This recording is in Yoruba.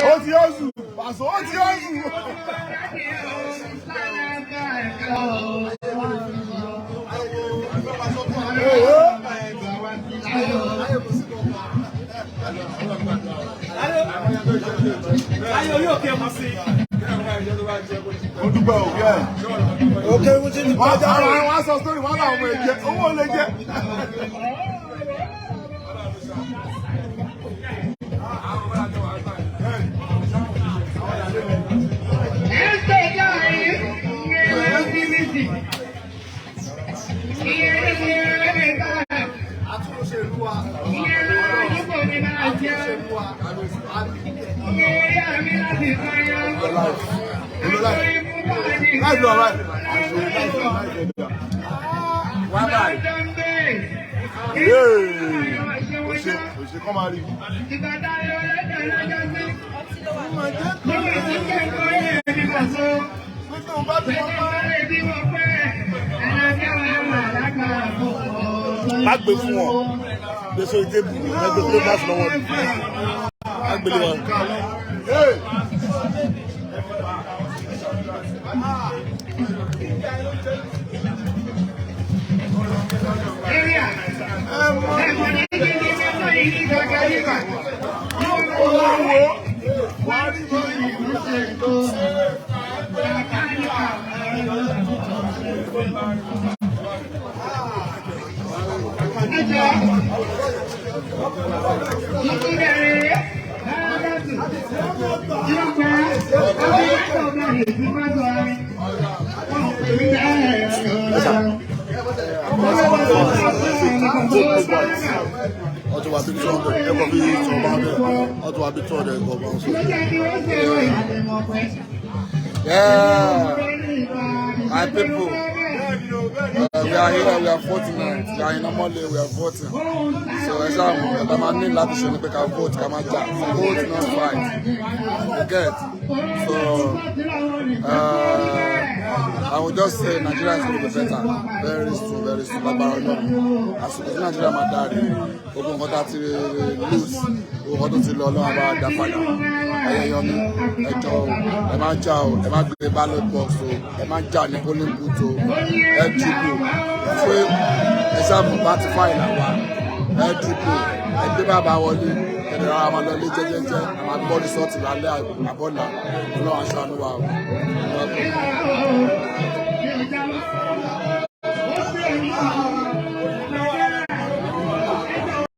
Ó ti yọ̀zù, pàṣẹ ó ti yọ̀zù. Ayé orí òkè mu sí. Ó dúpẹ́ òkè ẹ̀. Òkè mo ti ní Wọ́n kọjá. á wọ́n á sọ sórí wọn làwọn ọmọ ẹ̀jẹ̀ owó lè jẹ́. Àtúnṣe ìlú wa. Láì lọ láì. Wá báyìí. Òṣè òṣè kọ́ máa rí. Má gbé fún wọn. Gbé sórí tébù ni, má gbé fún wọn lọ́wọ́ ni. Má gbé lé wọn. Hey! Ọtún wa bí 200, ẹ̀kọ́ bí tí wọ́n bá bẹ̀. Ọtún wa bí 200 ẹ̀kọ́ bá ń sọ. Yeah, my people, we are here, we are voting tonight. We are in Omole, we are voting. So, ẹ ṣáà mọ̀, ẹ bá máa ní láti ṣe ni pé ká vote, ká máa jà. Vote, not fight. You get? So, I will just say Nigeria is going to be better very soon, very soon. Lágbára Ọlọ́run. Àsìkò tí Nigeria máa dárí, gbogbo nǹkan tá a ti lose, gbogbo nǹkan tó ti lọ, Ọlọ́run á bá wa dá padà. Ẹyẹ yọ mí, ẹ jọ̀ọ́ o, ẹ má jà o, ẹ má gbé ballot box o, ẹ má jà ní polling booth o, ẹ dìbò fún ẹ ṣáà mọ̀ bá ti fáìlà wa, ẹ dìbò, ẹ gbé bàbá wọlé, ẹ̀rọ àwọn máa lọ ilé jẹ́jẹ́jẹ́, a máa gbọ́ result lálẹ́ àbọ̀là, Ọlọ́run á ṣàánú wa o.